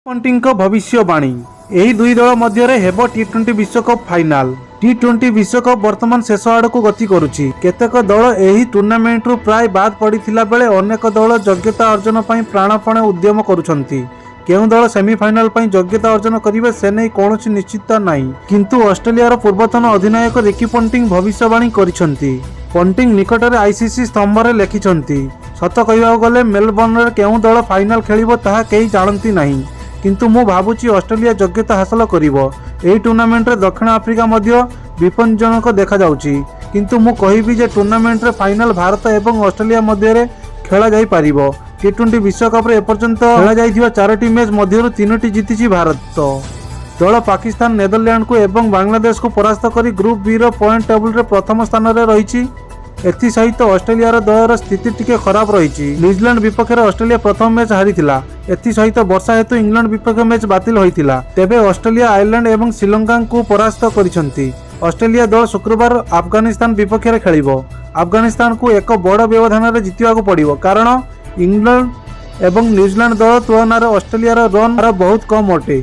ପଣ୍ଟିଂଙ୍କ ଭବିଷ୍ୟବାଣୀ: ଏହି ଦୁଇ ଦଳ ମଧ୍ୟରେ ହେବ ଟି-20 ବିଶ୍ୱକପ ଫାଇନାଲ। ଟି-20 ବିଶ୍ୱକପ ବର୍ତ୍ତମାନ ଶେଷ ଆଡ଼କୁ ଗତି କରୁଛି। କେତେକ ଦଳ ଏହି ଟୁର୍ଣ୍ଣାମେଣ୍ଟରୁ ପ୍ରାୟ ବାଦ୍ ପଡ଼ିଥିଲା ବେଳେ ଅନେକ ଦଳ ଯୋଗ୍ୟତା ଅର୍ଜନ ପାଇଁ ପ୍ରାଣପଣେ ଉଦ୍ୟମ କରୁଛନ୍ତି। କେଉଁ ଦଳ ସେମିଫାଇନାଲ ପାଇଁ ଯୋଗ୍ୟତା ଅର୍ଜନ କରିବେ, ସେ ନେଇ କୌଣସି ନିଶ୍ଚିତତା ନାହିଁ। କିନ୍ତୁ ଅଷ୍ଟ୍ରେଲିଆର ପୂର୍ବତନ ଅଧିନାୟକ ରିକି ପଣ୍ଟିଂ ଭବିଷ୍ୟବାଣୀ କରିଛନ୍ତି। ପଣ୍ଟିଂ ନିକଟରେ ଆଇସିସି ସ୍ତମ୍ଭରେ ଲେଖିଛନ୍ତି, "ସତ କହିବାକୁ ଗଲେ ମେଲବର୍ଣ୍ଣରେ କେଉଁ ଦଳ ଫାଇନାଲ ଖେଳିବ, ତାହା କେହି ଜାଣନ୍ତି ନାହିଁ। କିନ୍ତୁ ମୁଁ ଭାବୁଛି ଅଷ୍ଟ୍ରେଲିଆ ଯୋଗ୍ୟତା ହାସଲ କରିବ। ଏହି ଟୁର୍ଣ୍ଣାମେଣ୍ଟରେ ଦକ୍ଷିଣ ଆଫ୍ରିକା ମଧ୍ୟ ବିପଜ୍ଜନକ ଦେଖାଯାଉଛି। କିନ୍ତୁ ମୁଁ କହିବି ଯେ ଟୁର୍ଣ୍ଣାମେଣ୍ଟରେ ଫାଇନାଲ ଭାରତ ଏବଂ ଅଷ୍ଟ୍ରେଲିଆ ମଧ୍ୟରେ ଖେଳାଯାଇପାରିବ।" ଟି-20 ବିଶ୍ୱକପରେ ଏପର୍ଯ୍ୟନ୍ତ ଖେଳାଯାଇଥିବା ଚାରୋଟି ମ୍ୟାଚ୍ ମଧ୍ୟରୁ ତିନୋଟି ଜିତିଛି ଭାରତ। ଦଳ ପାକିସ୍ତାନ, ନେଦରଲ୍ୟାଣ୍ଡକୁ ଏବଂ ବାଂଲାଦେଶକୁ ପରାସ୍ତ କରି ଗ୍ରୁପ୍ ବିର ପଏଣ୍ଟ ଟେବୁଲରେ ପ୍ରଥମ ସ୍ଥାନରେ ରହିଛି। ଏଥିସହିତ ଅଷ୍ଟ୍ରେଲିଆର ଦଳର ସ୍ଥିତି ଟିକେ ଖରାପ ରହିଛି। ନ୍ୟୁଜିଲାଣ୍ଡ ବିପକ୍ଷରେ ଅଷ୍ଟ୍ରେଲିଆ ପ୍ରଥମ ମ୍ୟାଚ୍ ହାରିଥିଲା। ଏଥିସହିତ ବର୍ଷା ହେତୁ ଇଂଲଣ୍ଡ ବିପକ୍ଷ ମ୍ୟାଚ୍ ବାତିଲ ହୋଇଥିଲା। ତେବେ ଅଷ୍ଟ୍ରେଲିଆ ଆୟାରଲାଣ୍ଡ ଏବଂ ଶ୍ରୀଲଙ୍କାଙ୍କୁ ପରାସ୍ତ କରିଛନ୍ତି। ଅଷ୍ଟ୍ରେଲିଆ ଦଳ ଶୁକ୍ରବାର ଆଫଗାନିସ୍ତାନ ବିପକ୍ଷରେ ଖେଳିବ। ଆଫଗାନିସ୍ତାନକୁ ଏକ ବଡ଼ ବ୍ୟବଧାନରେ ଜିତିବାକୁ ପଡ଼ିବ, କାରଣ ଇଂଲଣ୍ଡ ଏବଂ ନ୍ୟୁଜିଲାଣ୍ଡ ଦଳ ତୁଳନାରେ ଅଷ୍ଟ୍ରେଲିଆର ରନ୍ ହାର ବହୁତ କମ୍ ଅଟେ।